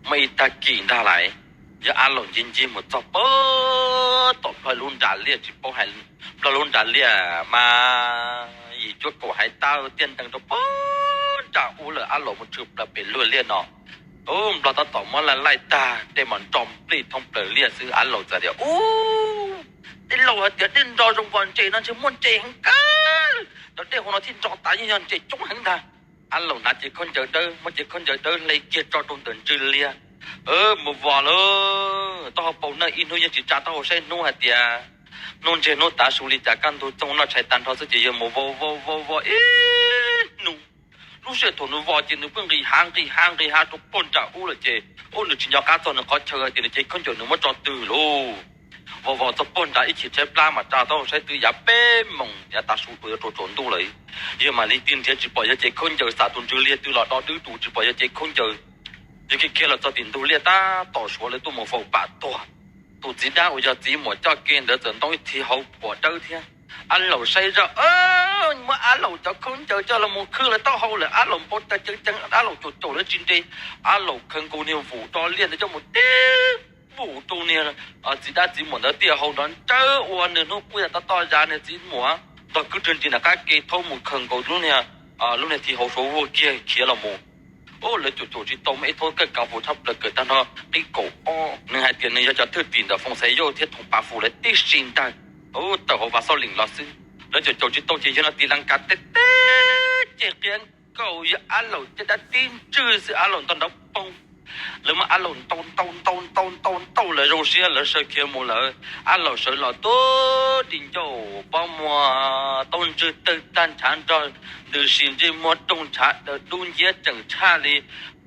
Muaj ib tag kis ntag lais, yog Ab Laus ncig ncig mus txog pag tom Nplog lub nram liaj, tsis paub hais Nplog lub nram liaj mas yim cuaj kaum hais tau tiaj ntees rau pag nram ub lawm, Ab Laus mus tshwm plaws pem luag liaj no. Ub, Nplog tab tom muab laij laij tag, dej mas nro nplij thoob plaws liaj xwb. Ab Laus txawm tias, Ub, tej laus hais tias dej nro zoo vos ntses no ntshe muaj ntses heev kawg, cov dej hauv no thiaj nro tas, yeej yog ntses coob heev ntag. Ab Laus hnav cev khaub ncaws dawb, muab cev khaub ncaws dawb hle kiag tso rau ntawm ntsws liaj, mus vos lawm. Taub hau paus nawj ib hnub yeej tsis tsa taub hau saib hnub hais tias hnub ntseg hnub tav su li cas, kaj ntug txoog noj tshais tag nrho xwb ces yawg mus vos vos vos vos ib hnub. Lub sij hawm thaum nws vos ces nws pheej nqis hav nqis hav nqis hav rau pag nram ub lawm ces, ub, nws tsis nco qab txog nws qhov chaw hais tias nws cev khaub ncaws nws muab tso twg lauj. Vos vos txog pag nram ib chim tshaib plab mas tsa taub hau saib twb yav peb moos yav tav su yuav rau tsaus ntuj lawm. Yawg mam li tig nrhiav tsis pom yawg cev khaub ncaws, xam tus ntsws liaj twg los do dwb tus tsis pom yawg cev khaub ncaws. Yawg khiav khiav los txog tim ntug liaj tab tom suav lawv tuaj mus faus pam tuag. Tus txiv dab uas yog txiv muam coj kev ntawd txawm ntoo ib thi hauv phuam dawb thiab. Ab Laus saib zoj, muab Ab Laus cov khaub ncaws coj los mus khwb lawv taub hau lawm, Ab Laus npau taws ceev ceev, Ab Laus caum caum lawv tsis nres. Ab Laus khaws nkaus niag vum do liaj ntawd coj mus tib vum rau niag txiv dab txiv muam ntawd tiaj hau nrov ntsawb ua nws hnub quab yam toj toj zas, niag txiv muam ntog kwb rwg nris nram qab ke thaub mus khaws nkaus lub niag, lub niag thi hauv saud vuag kiag khiav los mus. Ub, lawv caum caum tsis tau, muaj ib thaub kawj kav fus tshaj plaws kawm tag nrho qib kaum ob, nws hais tias nws yog cov thwj tim ntawm Foom Xaiv Yauj thiab Thoom Pav Fus lawv tib si ntag. Ub, tawm hauv Vas Xauj Leem los xwb. Lawv caum caum tsis tau ces yawg no tis las kas teb teb ces qia nkaus yawg Ab Laus caj dab tib ntswg xwb, Ab Laus ntog nrov poob. Lawv muab Ab Laus ntaus ntaus ntaus ntaus ntaus ntaus lawv zoo siab lawv sawv khiav mus lawm. Ab Laus sawv los tuaj ris ncauj pob muag taub ntswg tawg tag ntshav nrog ntws si ntsej muag doog ntshav daws dub nciab tseem tshaj li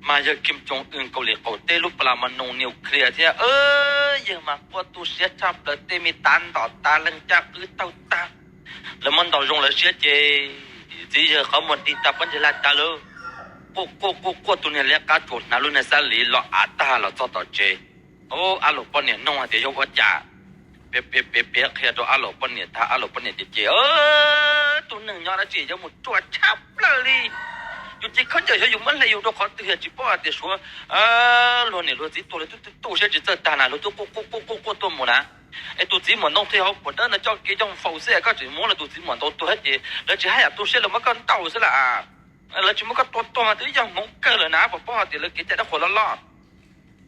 mas yawg Kim Jong Un Kaus Lim qaum teb lub plas mas noos nuclear thiab. Yawg mas quaj tu siab tshaj plaws, tej me tav ntom tav leeg caj qwb taug tag. Lawv muab ntaus zoo lawv siab ces txiv yawg qhov muag dig tag pob ntseg laj tag lawm. Quaj quaj quaj quaj tus niag liab qab tsuas hnav lub niag xab lis los av tag los txog tom tsev. Ub, Ab Laus poj niam nug hais tias yog ua cas, piav piav piav qhia rau Ab Laus poj niam tag, Ab Laus poj niam ces ces, tus neeg nyob dab tsi yuav mus ruam tshaj plaws li. Yus cev khaub ncaws xyov yus muab hle yus rau qhov twg, tsis paub hais tias suav luag niam luag txiv tuag lawv twb tu siab tsis txawj tag na, luag twb quaj quaj quaj quaj quaj tuaj mus na. Es tus txiv muam ntoo thi hauv phuam dawb ntawd coj kev coj faus xwb, koj tseem muab lawv tus txiv muam ntaus tuag thiab ces lawv tsis haj yam tu siab, lawv muab koj ntaus xwb las. Lawv tsis muab koj tua tuag mas twb yog hmoov kawg lawm na, puas paub hais tias lawv kev cai dab qhuas loj loj.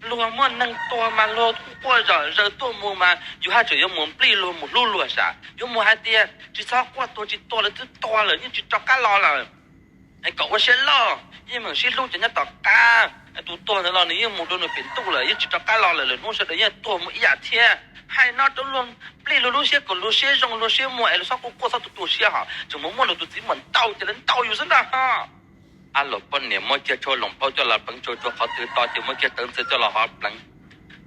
Luag muaj neeg tuag mas luag quaj zom zaws tuaj mus mas yus haj tseem yuav mus nplij luag mus hlub luag sam, yuav mus hais tias tsis txhob quaj, tuag tsis tuag lawv twb tuag lawm yeej tsis rov qab los lawm. Es kom ua siab loj, yeej meem sib hlub cov nyob tom qab. Tus tuag ntawd los nws yeej mus rau nws pem ntuj lawm, yeej tsis rov qab los lawm, lwm hnub sawv daws yeej tuag mus ib yam thiab. Hais no rau luag nplij luag lub siab kom luag siab zoo luag siab muag es luag txhob quaj quaj txhob tu tu siab hos, tseem mus muab luag tus txiv muam ntaus ces lawv ntaus yus xwb ntag hos. Ab Laus poj niam muab kiag tshuaj loos plaub coj los pleev tsau tsua qhov twg to ces muab kiag tawv ntxwv coj los hov pleev.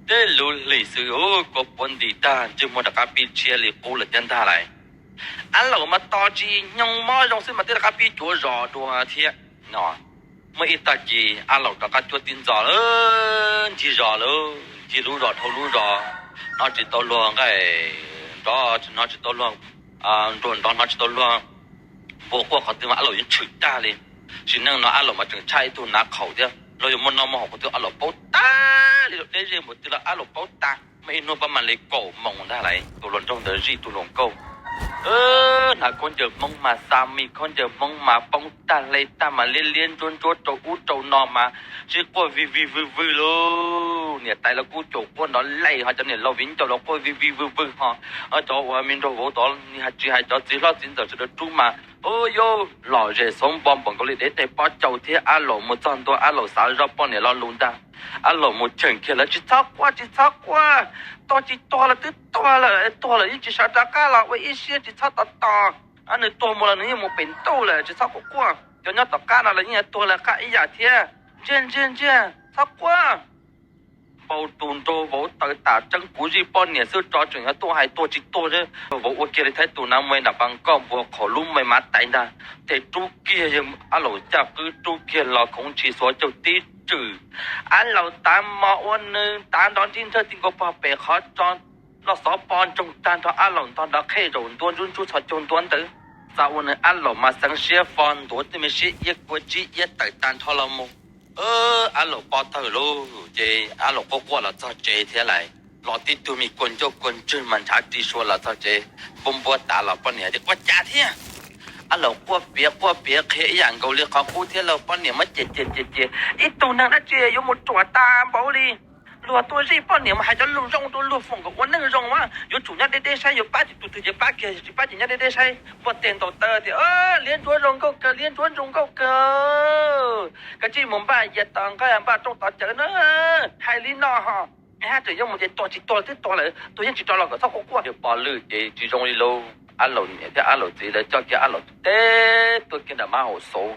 Tej lub hlis xwb, kua puav nti tag, ntsej muag rov qab pib tshiab li qub lawm thiab ntag lauj. Ab Laus mas tos tsis nyoog mob zoo xwb mas twb rov qab pib cuav zos dua thiab no. Muaj ib tag kis Ab Laus rov qab cuab tib ntxos lawm, ncig zos lawm, ncig lub zos dhau lub zos, hnov tsis tau luag nqaij nrov, hnov tsis tau luag nruas nrov, hnov tsis tau luag npua quaj qhov twg mas Ab Laus yeej tshwm tag li. Sim neej no Ab Laus mas tseem tshaj ib tug nav qhaum thiab, luag yuav muaj noj muaj haus qhov twg Ab Laus paub tag li, deb zej npaum twg los Ab Laus paub tag. Muaj ib hnub pab mam li kaum moos ntag lauj, tus hluas nraug ntawd zij tus hluas nkauj, hnav khaub ncaws Hmoob mas xa mi, khaub ncaws Hmoob mas poob tag hle tag mas liab liab ntsuab ntsuab rau ub rau no mas sib quaj vig vig vwg vwg lauj. Niam tais los kuj caum quaj nrov lees, ho cov niam laus viv ncaus los quaj vig vig vwg vwg ho, cov uas me nraug vauv tod tsis hais cov txiv hlob txiv ntxawm sawv daws rub mas, u, yuav lom zem xauv npo npaum nkaus li dev tes pob caus thiab. Ab Laus mus txog ntua Ab Laus xav zoj poj niam lo lus ntag. Ab Laus mus cheem kiag lawv, tsis txhob quaj, tsis txhob quaj, tuag tsis tuag los twb tuag lawm, tuag lawm yeej tsis sawv rov qab los ua ib siab, tsis txhob tos tos. Nws tuag mus los nws yeej mus pem ntuj lawm, tsis txhob quaj quaj. Cov nyob tom qab no los yeej yuav tuag lawv qab ib yam thiab. Ntsiag ntsiag ntsiag, txhob quaj. Npau tus nraug vauv taw tam tseeb, kuv zij poj niam xwb tso tseem yuav tuaj hais tuag tsis tuag. Nraug vauv ua kiag li thaib tus nav me nram pas koj npua qhaum lub me mav tais ntag, ces rub kiag yawg Ab Laus caj qwb, rub kiag los khoov ntshis xuav caug tib rwm. Ab Laus tav mos ua nws tav nrov nrib nrhawj ti nkaus pog pem qhov tso, los xov po ntsoog tag nrho Ab Laus ntog nrov qhej zaum ntua ntsuj ntsuj txhos caug ntua ntawd. Xav ua nws Ab Laus mas xeev siab fo ntuav tej me siab iab kua tsib iab tawm tag nrho los mus. Ab Laum pov tawg lauj, ces Ab Laum quaj quaj los txog tsev thiab lais. Los tib tug me kua ncauj kua ntswg mas ntshav ri sua los txog tsev, npuab npuab tas los poj niam tias ua cas thiab. Ab Laum quaj piav quaj piav qhia ib yam nkaus li qhov qub thiab lauj. Poj niam muab ces ces ces ces, ib tug neeg dab tsi yuav mus ruam tas npaum li. Luag tuaj zij poj niam mus hais cov lus zoo rau luag foom kom ua neej zoo mas yuav tsum nyob deb deb saib, yuav pab ces tus twg ces pab kiag, tsis pab ces nyob deb deb saib. Npuaj teg ntaus taw tias, Liab Ntsuab zoo nkauj kawg, Liab Ntsuab zoo nkauj kawg, kav tsij mus npaj yias tos nqaij npaj rooj tov cawv na. Hais li no ho, haj tseem yuav mus ces tuag tsis tuag twb tuag lawm, tuag yeej tsis rov los kom txhob quaj quaj. Yog pov lwm ces tsis zoo li lauj. Ab Laum niam thiab Ab Laum txiv lawv coj kiag Ab Laum teb tuaj kiag nram mab hauv xauv.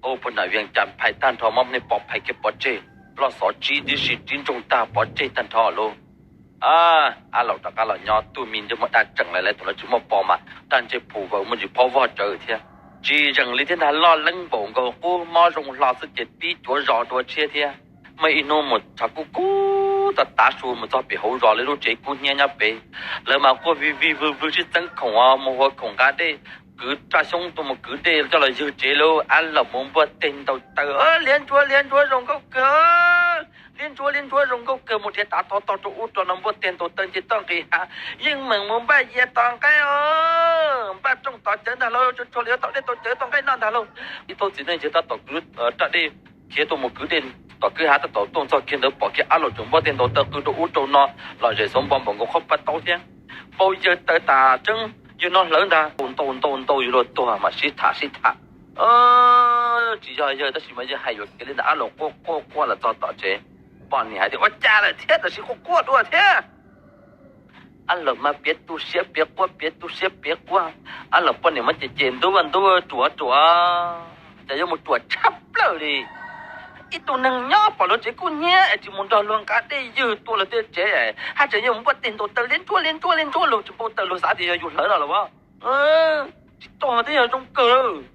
Ua puag nram Vias Cas phais tag nrho, muab nej pov phais kiag pov tseg, ploj xov tsib tib si, tsib ntsoog tag pov tseg tag nrho lauj. Ab Laum rov qab los nyob, tug me ntsej muag daj tseem lawm, lawv thaum lawv tsis muaj pov mas daj ntseg phu vawv muaj ntsis phob vog tsawv thiab. Tsis zees li thiab ntag, loj leeb npaum nkaus qub, mob zoo hlo xwb ces tib cuav zos dua tshiab thiab. Muaj ib hnub mus txog kub kub tav tav su mus txog pem hauv zos lawv lub tsev kub hnyiab nyob pem. Lawv mas quaj vig vig vwg vwg sib txeeb khoom os, mus hua khoom nqa dej, kwv raj xyoob tuaj mus kwv dej coj los ywg tsev lauj. Ab Laum mus npuaj teg ntaus taw, Liab Ntsuab, Liab Ntsuab zoo nkauj kawg, Liab Ntsuab, Liab Ntsuab zoo nkauj kawg, mus nrhiav tav tog tog rau ub rau no npuaj teg ntaus taw nce toj nqis hav, yeej meem mus npaj yias tos nqaij os, npaj rooj tov cawv ntag lauj, tsuag tsuag li yuav tau dej tau cawv tau nqaij noj ntag lauj. Ib tug txiv neej yawg tab tom kwv raj dej khiav tuaj mus kwv dej tom kwj hav, tab tom tuaj txog kiag ntawd pom kiag Ab Laum tseem npuaj teg ntaus taw qw rau ub rau no, los zem xauv npo npaum nkaus qhob pab taub thiab. Npau yawg taw tas tseeb, yawg no hlawv ntag, ntaus ntaus ntaus yawg luag tuag mam sib tham sib tham. Tsis yog yawg tab sis mas yawg hais yuam kev li ntawd. Ab Laum quaj quaj quaj los txog tom tsev, poj niam hais tias ua cas lawm thiab, tam sim quaj quaj dua thiab. Ab Laum mas piav tu siab piav quaj, piav tu siab piav quaj. Ab Laum poj niam muab ces ces ntub ntub, ruam ruam, cas yuav mus ruam tshaj plaws li. Ib tug neeg nyob pom luag tsev kub hnyiab es tsis mus nrog luag nqa dej ywg tua luag tej tsev, haj tseem yuav mus npuaj teg ntaus taw Liab Ntsuab, Liab Ntsuab, Liab Ntsuab, luag tsis npau taws, luag xav tias yog yus hlawv no los as. Tsis tuag twb yog zoo kawg.